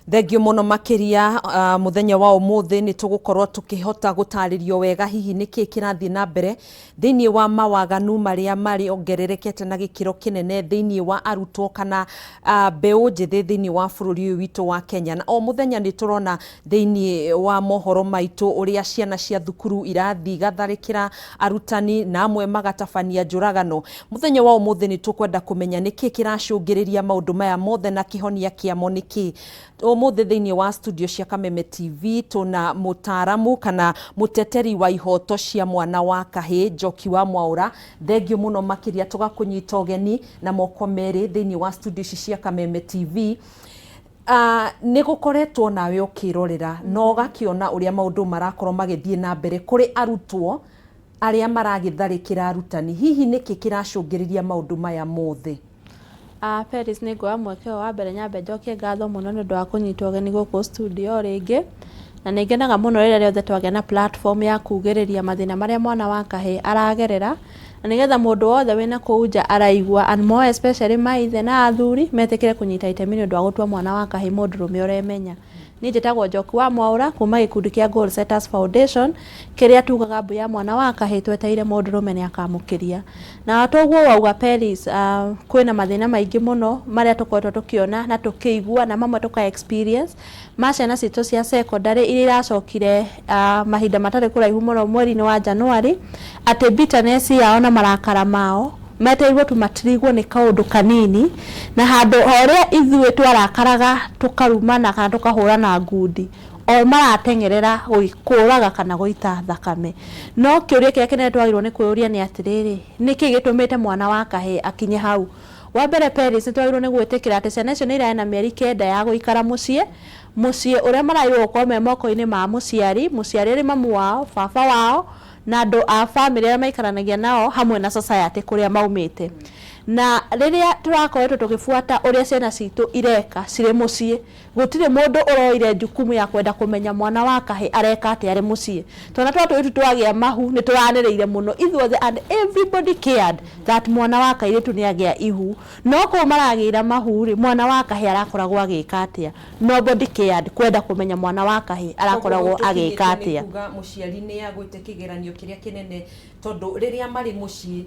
Thengio mũno makĩria. Mũthenya wa ũmũthĩ nĩ tũgũkorwo tũkĩhota gũtarĩrio wega hihi nĩkĩ kĩrathiĩ na mbere thĩinĩ wa mawaganu marĩa marĩongererekete na gĩkĩro kĩnene thĩinĩ wa arutwo kana mbeũ njĩthĩ thĩinĩ wa bũrũri ũyũ witũ wa Kenya. Na o mũthenya nĩ tũrona thĩinĩ wa mohoro maitũ ũrĩa ciana cia thukuru irathiĩ igatharĩkĩra arutani na amwe magatabania njũragano. Mũthenya wa ũmũthĩ nĩ tũkwenda kũmenya nĩkĩ kĩracũngĩrĩria maũndũ maya mothe na kĩhonia kĩamo nĩkĩ. Ũmũthĩ thĩinĩ wa studio cia Kameme TV tũna mũtaaramu kana mũteteri wa ihoto cia mwana wa kahĩĩ, Njoki wa Mwaũra. Thengio mũno makĩria, tũgakũnyita ũgeni na moko merĩ thĩinĩ wa studio ici cia Kameme TV. Nĩ gũkoretwo nawe ũkĩrorera na ũgakĩona ũrĩa maũndũ marakorwo magĩthiĩ na mbere kũrĩ arutwo arĩa maragĩtharĩkĩra arutani. Hihi nĩkĩ kĩracũngĩrĩria maũndũ maya mothe? Peris, nĩ nguoya mweke ũyũ wa mbere nyambe njokie ngatho mũno nĩ ũndũ wa kũnyitwo ũgeni gũkũ studio o rĩngĩ. Na nĩ ngenaga mũno rĩrĩa rĩothe twagĩa na platform ya kugĩrĩria mathĩna marĩa mwana wa kahĩĩ aragerera, na nĩgetha mũndũ wothe wĩna kũu nja araigua, and more especially maithe na athuri metĩkĩre kũnyita itemi nĩ ũndũ wa gũtua mwana wa kahĩĩ mũndũrũme ũremenya. Niĩ njĩtagwo Njoki wa Mwaũra kuma gĩkundi kĩa Goal Setters Foundation, kĩrĩa tugaga mbu ya mwana wa kahĩĩ twetereire mũndũrũme nĩ akamũkĩria. Na toguo wauga Peris, kwĩna mathĩna maingĩ mũno marĩa tũkoretwo tũkĩona na tũkĩigua na mamwe tũka experience ma ciana citũ cia secondary iria iracokire mahinda matarĩ kũraihu mũno mweri-inĩ wa January, atĩ bitterness yao na marakara mao metereirwo tu matirigwo nĩ kaũndũ kanini, na handũ ha ũrĩa ithuĩ twarakaraga tũkarumana kana tũkahũrana ngundi, o marateng'erera kũraga kana gũita thakame. No kĩũria kĩrĩa kĩnene twagĩrĩirwo nĩ kwĩyũria nĩ atĩrĩrĩ, nĩkĩ gĩtũmĩte mwana wa kahĩĩ akinye hau? Wa mbere Peris, nĩ twagĩrĩirwo nĩ gwĩtĩkĩra atĩ ciana icio nĩ irarĩ na mĩeri kenda ya gũikara mũciĩ, mũciĩ ũrĩa maragĩrĩirwo gũkorwo me moko-inĩ ma mũciari, mũciari arĩ mamu wao, baba wao, na andũ a bamĩrĩ arĩa maikaranagia nao hamwe na society kũrĩa maumĩte. Na rĩrĩa tũrakoretwo tũgĩbuata ũrĩa ciana citũ ireka cirĩ mũciĩ, gũtirĩ mũndũ ũroire jukumu ya kwenda kũmenya mwana wa kahĩ areka atĩa arĩ mũciĩ. Twana twa tũirĩtu twagĩa mahu nĩ tũranĩrĩire mũno ithuothe and everybody cared that mwana wa kairĩtu nĩ agĩa ihu. No kũu maragĩra mahu rĩ, mwana wa kahĩ arakoragwo agĩka atĩa? Nobody cared kwenda kũmenya mwana wa kahĩ arakoragwo agĩka atĩa. Nĩ kuga mũciari nĩ agwĩte kĩgeranio kĩrĩa kĩnene, tondũ rĩrĩa marĩ mũciĩ,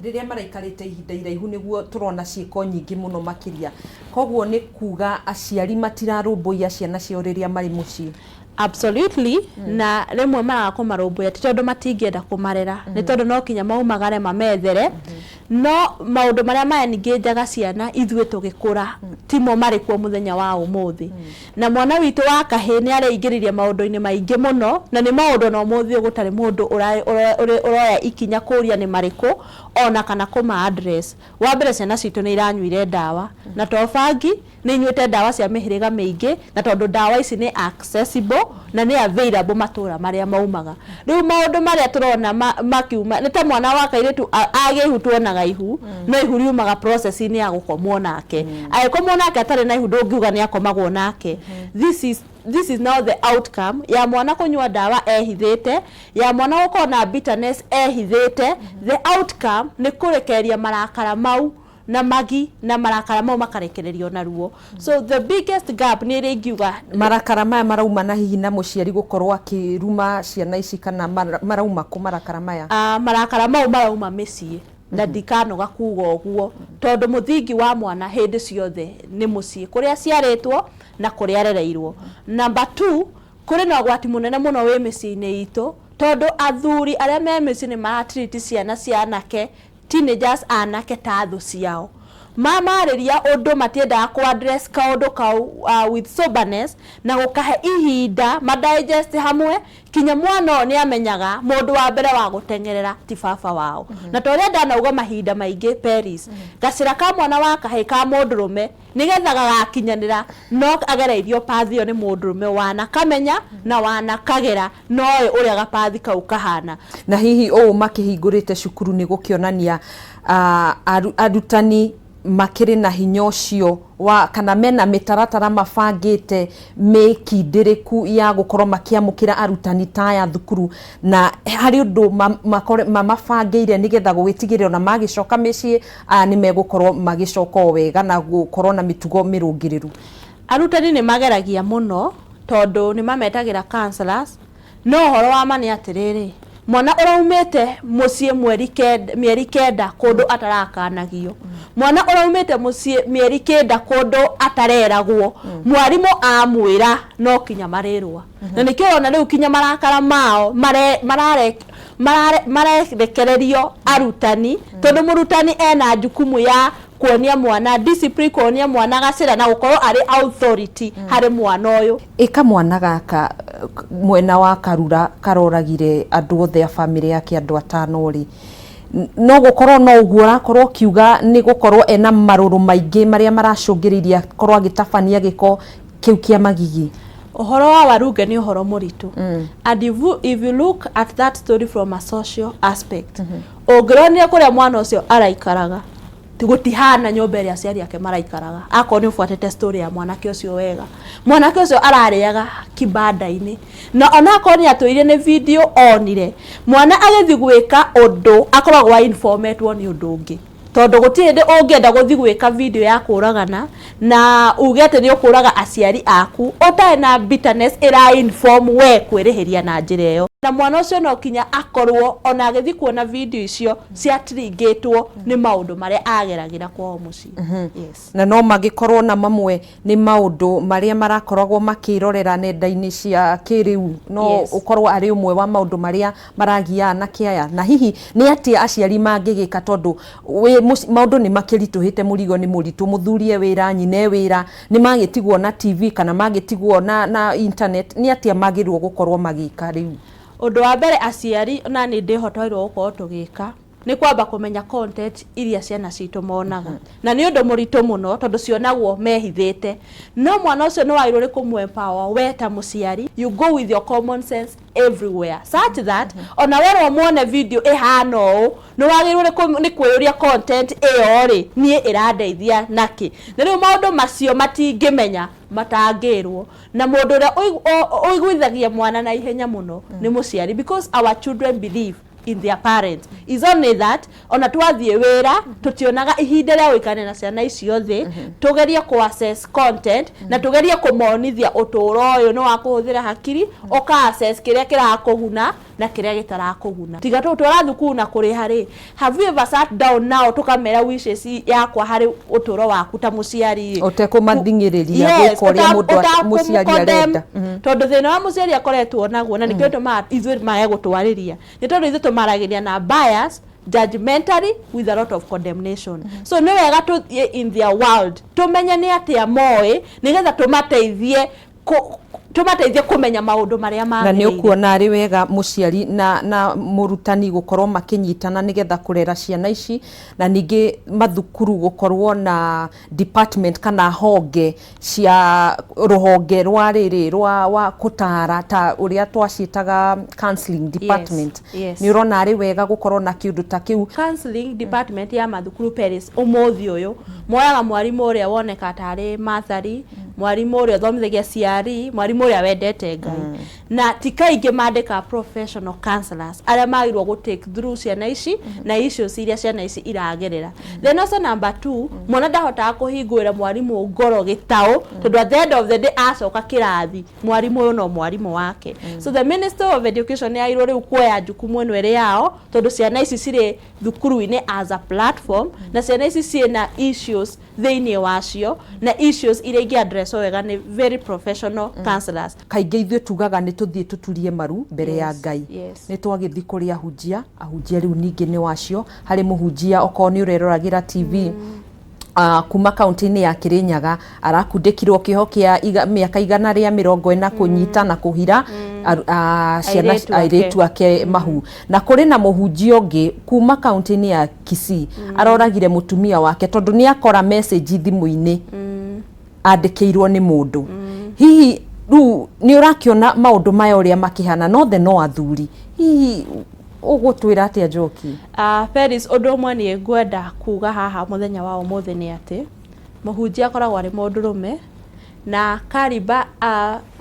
rĩrĩa maraikarĩte ihinda iraihu, nĩguo tũrona ciĩko nyingĩ mũno makĩria. Koguo nĩ kuga aciari matirarũmbũiya ciana ciao rĩrĩa marĩ mũciĩ. Absolutely, na rĩmwe maraga kũmarũmbũiya ti tondũ matingĩenda kũmarera, nĩ tondũ no kinya maumagare mamethere. No maũndũ marĩa maeningĩnjaga ciana ithuĩ tũgĩkũra timo marĩ kuo mũthenya wa ũmũthĩ. Na mwana witũ wa kahĩĩ nĩ areingĩrĩria maũndũ-inĩ maingĩ mũno, na nĩ maũndũ ona ũmũthĩ ũyũ gũtarĩ mũndũ ũroya ikinya kũria nĩ marĩkũ ona kana kũma address. Wa mbere, ciana citũ nĩ iranyuire ndawa, na to bangi, nĩ inyuĩte ndawa cia mĩhĩrĩga mĩingĩ, na tondũ ndawa ici nĩ accessible na nĩ available matũra marĩa maumaga. Rĩu maũndũ marĩa tũrona makiuma nĩ ta mwana wa kairĩtu agĩa ihu, tuonaga ihu, no ihu riumaga process-inĩ ya gũkomwo nake. Agĩkomwo nake atarĩ na ihu, ndũngiuga nĩ akomagwo nake. This is now the outcome ya mwana kũnyua ndawa ehithĩte, ya mwana gũkorwo na bitterness ehithĩte. The outcome nĩ kũrekereria marakara mau na magi, na marakara mau makarekererio na ruo. So the biggest gap nĩ ĩrĩa ingiuga. Marakara maya marauma na hihi na mũciari gũkorwo akĩruma ciana ici, kana marauma kũ marakara maya? Marakara mau marauma mĩciĩ, na ndikanoga kuga ũguo, tondũ mũthingi wa mwana hĩndĩ ciothe nĩ mũciĩ kũrĩa aciarĩtwo na kũrĩa arereirwo. Number two, kũrĩ na ũgwati mũnene mũno wĩ mĩciĩ-inĩ itũ, tondũ athuri arĩa me mĩciĩ nĩ maratreat ciana cia anake, teenagers anake, ta thũ ciao. Mamarĩria ũndũ, matiendaga kũ address kaũndũ kau with soberness na gũkahe ihinda ma digest hamwe, kinya mwana ũyũ nĩ amenyaga mũndũ wa mbere wa gũteng'erera ti baba wao. Na ta ũrĩa ndanauga mahinda maingĩ, Peris, gacĩra ka mwana wa kahĩĩ ka mũndũrũme nĩgetha gagakinyanĩra no agereirio path ĩyo nĩ mũndũrũme wanakamenya na wanakagera, noĩ ũrĩa gapathi kau kahana. Na hihi ũũ makĩhingũrĩte cukuru nĩ gũkĩonania arutani makĩrĩ na hinya ũcio wa kana mena mĩtaratara mabangĩte mĩkindĩrĩku ya gũkorwo makĩamũkĩra arutani ta aya thukuru, na harĩ ũndũ mamabangĩire nĩgetha gũgĩtigĩrĩra ona magĩcoka mĩciĩ aya nĩ megũkorwo magĩcoka o wega na gũkorwo na mĩtugo mĩrũngĩrĩru? Arutani nĩ mageragia mũno tondũ nĩ mametagĩra counselors, no ũhoro wa ma nĩ atĩrĩrĩ, mwana ũraumĩte mũciĩ mĩeri 9 kũndũ atarakanagio, mwana ũraumĩte mũciĩ mĩeri 9 kũndũ atareragwo, mwarimũ amwĩra no kinya marĩrũa. Na nĩkĩo ũrona rĩu kinya marakara mao marerekererio arutani, tondũ mũrutani ena jukumu ya kuonia mwana discipline, kuonia mwana gacĩra na gũkorwo arĩ authority harĩ mwana ũyũ. Ĩka mwana gaka mwena wa Karura karoragire andũ othe a bamĩrĩ yake, andũ atano rĩ, no gũkorwo no ũguo ũrakorwo ũkiuga nĩ gũkorwo ena marũrũ maingĩ marĩa maracũngĩrĩirie akorwo agĩtabania gĩko kĩu kĩa magigi? Ũhoro wa Warunge nĩ ũhoro mũritũ, and if you look at that story from a social aspect, ũngĩronire kũrĩa mwana ũcio araikaraga, gũtihana nyũmba ĩrĩa aciari ake maraikaraga. Akorwo nĩ ũbuatĩte story ya mwanake ũcio wega, mwanake ũcio ararĩaga kibanda-inĩ, na onakorwo nĩ atwĩrire nĩ video onire mwana agĩthiĩ gwĩka ũndũ, akoragwo a informetwo nĩ ũndũ ũngĩ, tondũ gũtirĩ hĩndĩ ũngĩenda gũthiĩ gwĩka video ya kũragana na uge atĩ nĩ ũkũraga aciari aku ũtarĩ na bitterness ĩra inform we kwĩrĩhĩria na njĩra ĩyo. Na mwana ũcio no kinya akorwo ona agĩthiĩ kuona video icio ciatrigĩtwo nĩ maũndũ marĩa ageragĩra kwao mũciĩ, yes. Na no magĩkorwo na mamwe nĩ maũndũ marĩa marakoragwo makĩrorera nenda-inĩ cia kĩrĩu, no ũkorwo arĩ ũmwe wa maũndũ marĩa maragia anake aya. Na hihi nĩ atĩa aciari mangĩgĩka, tondũ maũndũ nĩ makĩritũhĩte, mũrigo nĩ mũritũ, mũthuri e wĩra, nyina e wĩra, nĩ magĩtigwo na TV kana magĩtigwo na internet, nĩ atĩa magĩrĩirwo gũkorwo magĩka rĩu? Ũndũ wa mbere aciari na nĩ ndĩhotoirwo gũkorwo tũgĩka nĩ kwamba kũmenya content iria ciana citũ monaga, na nĩ ũndũ mũritũ mũno tondũ cionagwo mehithĩte. No mwana ũcio nĩ wagĩrĩirwo nĩ kũmũ empower we ta mũciari. You go with your common sense everywhere such that ona werwo muone video ĩhana ũũ, nĩ wagĩrĩirwo nĩ kwĩyũria, content ĩyo rĩ, niĩ ĩrandeithia nakĩ? Na rĩu maũndũ macio matingĩmenya matangĩrwo na mũndũ ũrĩa ũiguithagia mwana na ihenya mũno nĩ mũciari, because our children believe in their parents. Is only that ona twathiĩ wĩra tũtionaga ihinda rĩa gũikarania na ciana icio thĩ, tũgerie kũ access content na tũgerie kũmonithia ũtũũro ũyũ nĩ wa kũhũthĩra hakiri, ũka access kĩrĩa kĩrakũguna na kĩrĩa gĩtarakũguna. Tiga tũtwara thukuru na kũrĩha rĩ, have you ever sat down now tũkamera wishes yakwa harĩ ũtũũro waku ta mũciari rĩ? Ũtekũmathing'ĩrĩria gwĩka ũrĩa mũndũ mũciari arenda. Tondũ thĩna wa mũciari akoretwo naguo, na nĩkĩo tũmaga ithuĩ mage gũtwarĩria, nĩ tondũ ithuĩ tũmaragĩria na bias, judgmentally, with a lot of condemnation. So nĩ wega tũthiĩ in their world, tũmenye nĩ atĩa moĩ, nĩgetha tũmateithie kũmenya maũndũ marĩa Na nĩ magĩrĩire. Ũkuona arĩ wega mũciari na mũrutani gũkorwo makĩnyitana nĩgetha kũrera ciana ici, na ningĩ mathukuru gũkorwo na department kana honge cia rũhonge rwa rĩrĩ rwa wa kũtara ta ũrĩa twaciĩtaga counseling department? Yes. Nĩ ũrona arĩ wega gũkorwo na kĩũndũ ta kĩu? Counseling department ya mathukuru, Paris, ũmũthĩ ũyũ moyaga mwarimũ ũrĩa woneka tarĩ mathari, mwarimũ ũrĩa ũthomithagia CRE, mwarimũ ũrĩa wendete Ngai, na ti kaingĩ mandĩkaga professional counselors arĩa magĩrĩirwo gũ take through ciana ici na issues iria ciana ici iragerera. Then also number two, mwana ndahotaga kũhingũrĩra mwarimũ ngoro gĩtaũ, tondũ at the end of the day acoka kĩrathi, mwarimũ ũyũ no mwarimũ wake. So the Minister of Education nĩ agĩrĩirwo rĩu kuoya jukumu ĩno ĩrĩ yao, tondũ ciana ici cirĩ thukuru-inĩ as a platform, na ciana ici ciĩna issues thĩinĩ wacio, na issues iria ingĩ address wega nĩ very professional counselors. Kaingĩ ithuĩ tugaga nĩ tũthiĩ tũturie maru mbere ya Ngai. Nĩ twagĩthiĩ kũrĩ ahunjia, ahunjia rĩu ningĩ nĩ wacio harĩ mũhunjia, okorwo nĩ ũreroragĩra TV, kuma kaunti-inĩ ya Kirinyaga arakundĩkirwo kĩoho kĩa mĩaka 140 kũnyita na kũhira ciana airĩtu ake. Airĩtu ake mahu. Na kũrĩ na mũhunjia ũngĩ kuma kaunti-inĩ ya Kisii aroragire mũtumia wake tondũ nĩ akora message thimũ-inĩ andĩkĩirwo nĩ mũndũ. Hihi rĩu nĩ ũrakĩona maũndũ maya ũrĩa makĩhana nothe no athuri? Hihi ũgũtwĩra atĩa, Njoki? Felix, ũndũ ũmwe niĩ ngwenda kuga haha mũthenya wa ũmũthĩ nĩ atĩ mũhunjia akoragwo arĩ mũndũrũme na kariba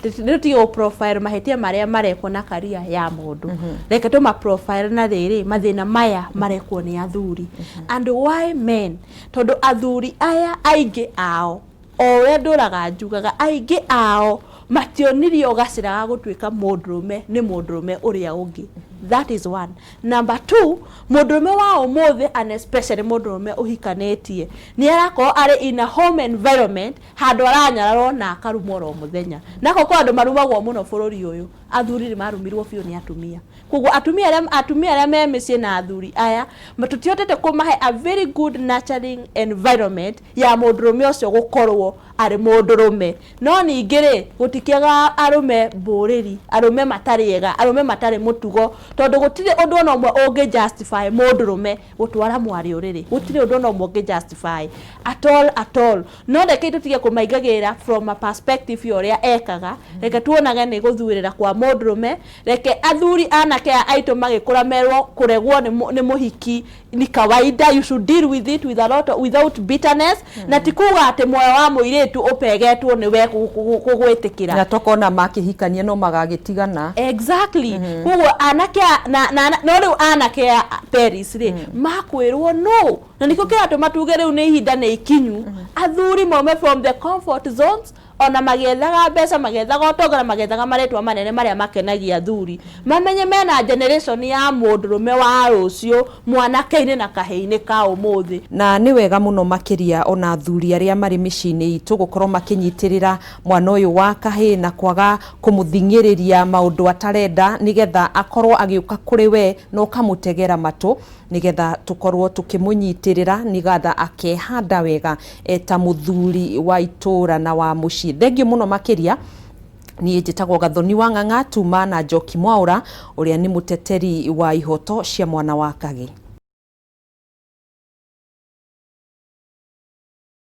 nĩ tũtige gũ profile mahĩtia marĩa marekwo na karia ya mũndũ. Reke tũma profile na rĩrĩ mathĩna maya marekwo nĩ athuri. And why men? Tondũ athuri aya aingĩ ao O ũrĩa ndũraga njugaga, aingĩ ao mationirio gacĩra ga gũtuĩka mũndũrũme nĩ mũndũrũme ũrĩa ũngĩ. That is one. Number two, mũndũrũme wa ũmũthĩ and especially mũndũrũme ũhikanĩtie, nĩ arakorwo arĩ in a home environment handũ aranyararwo na akarumwo oro mũthenya. Na akorwo kwĩ andũ marumagwo mũno bũrũri ũyũ, athuri nĩ marumirwo biũ nĩ atumia. Koguo atumia arĩa me mĩciĩ na athuri aya, tũtihotete kũmahe a very good nurturing environment ya mũndũrũme ũcio gũkorwo arĩ mũndũrũme. No ningĩ rĩ, gũtikĩagaga arũme mbũrĩri, arũme matarĩ ega, arũme matarĩ mũtugo, tondũ gũtirĩ ũndũ ona ũmwe ũngĩ justify mũndũrũme gũtwara mwarĩ ũrĩrĩ. Gũtirĩ ũndũ ona ũmwe ũngĩ justify at all, at all. No rekei tũtige kũmaingagĩrĩra from a perspective ya ũrĩa ekaga. Reke tuonage nĩ gũthuĩrĩra kwa mũndũrũme. Reke athuri anake aya aitũ magĩkũra merwo kũregwo nĩ mũhiki ni kawaida, you should deal with it with a lot of, without bitterness, na ti kuga atĩ muoyo wa mũirĩtu ũpegetwo nĩwe kũgwĩtĩkĩra. Na tokona makĩhikania no magagĩtigana. Exactly. Koguo anake na no rĩu anake a Paris rĩ, makwĩrwo no na nĩkĩo kĩratũma tuge rĩu nĩ ihinda nĩ ikinyu athuri maume from the comfort zones, ona magĩethaga mbeca, magĩethaga ũtonga na magĩethaga marĩtwa manene marĩa makenagia athuri, mamenye mena generation ya mũndũrũme wa rũciũ mwanake-inĩ na kahĩ-inĩ ka ũmũthĩ. Na nĩ wega mũno makĩria ona athuri arĩa marĩ mĩciĩ-inĩ itũ gũkorwo makĩnyitĩrĩra mwana ũyũ wa kahĩ na kwaga kũmũthing'ĩrĩria maũndũ atarenda, nĩgetha akorwo agĩũka kũrĩ we na ũkamũtegera matũ, nĩgetha tũkorwo tũkĩmũnyitĩrĩra nĩgetha akehanda wega eta mũthuri wa itũra na wa mũciĩ. Thengiũ mũno makĩria. Niĩ njĩtagwo Gathoni wa Ng'ang'a, tuma na Njoki Mwaũra ũrĩa nĩ mũteteri wa ihoto cia mwana wa kagĩ.